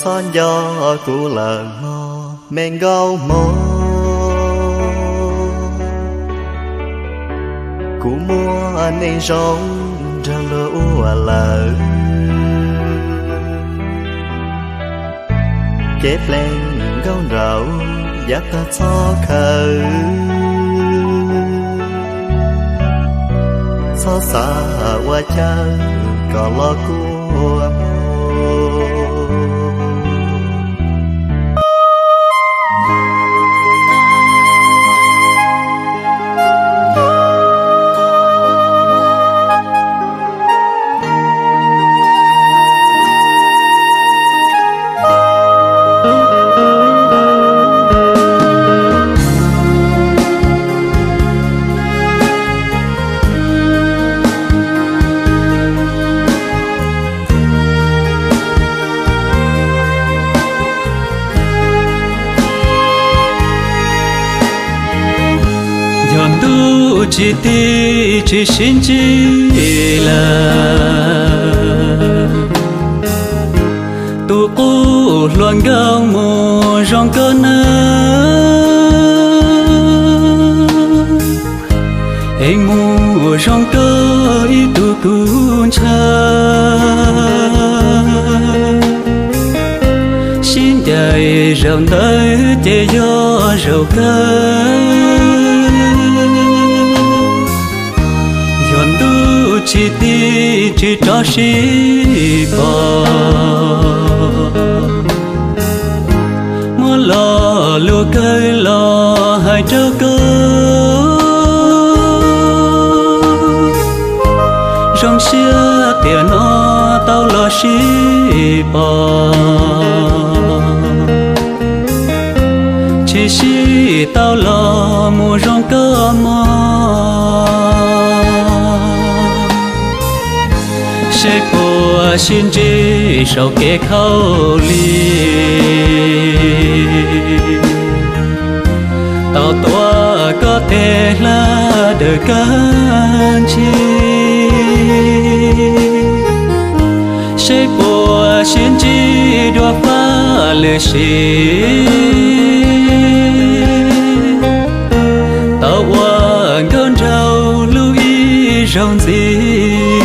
Txhob nco kuv lawm mog me nkauj hmoob, kuv muaj neej zoo nrog luag ua lawm. Kev pleev nkauj nraug yav tag txhob khaws, txhob xav ua cas kom los kua muag. Yog ntuj tsis tig tsis sib ntsib lawm, tus qub hluas nkauj mus zoo koj nawb, es mus zoo koj ib tug kuv ntshaw. Sib ncaim zaum ntawd ces yog zaum kawg. Yog ntuj tsis tig tsis rov sib pom, muab lo lus kawg los hais rau koj. Zoo siab tiam no tau los sib pom, tshwm sim tau los mus zoo koj mog. Seb puas sib ntsib saum kev khaub lig, tau tuav koj tes hla dawm kab ntsig. Seb puas sib ntsib dua fab lwm sim, tau ua nkauj nraug lub ib zaug ntxiv.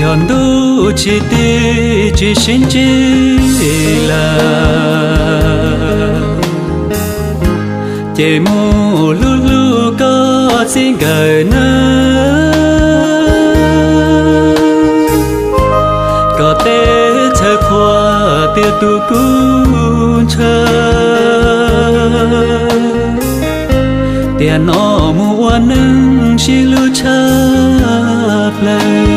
Yog ntuj tsis tig tsis sib ntsib lawm, ces mus hlub hlub koj txij nkawm nawb. Koj teb chaws qhuas tiag tus kuv ntshaw, tiam no mus ua neej sib hlub tshaj plaws.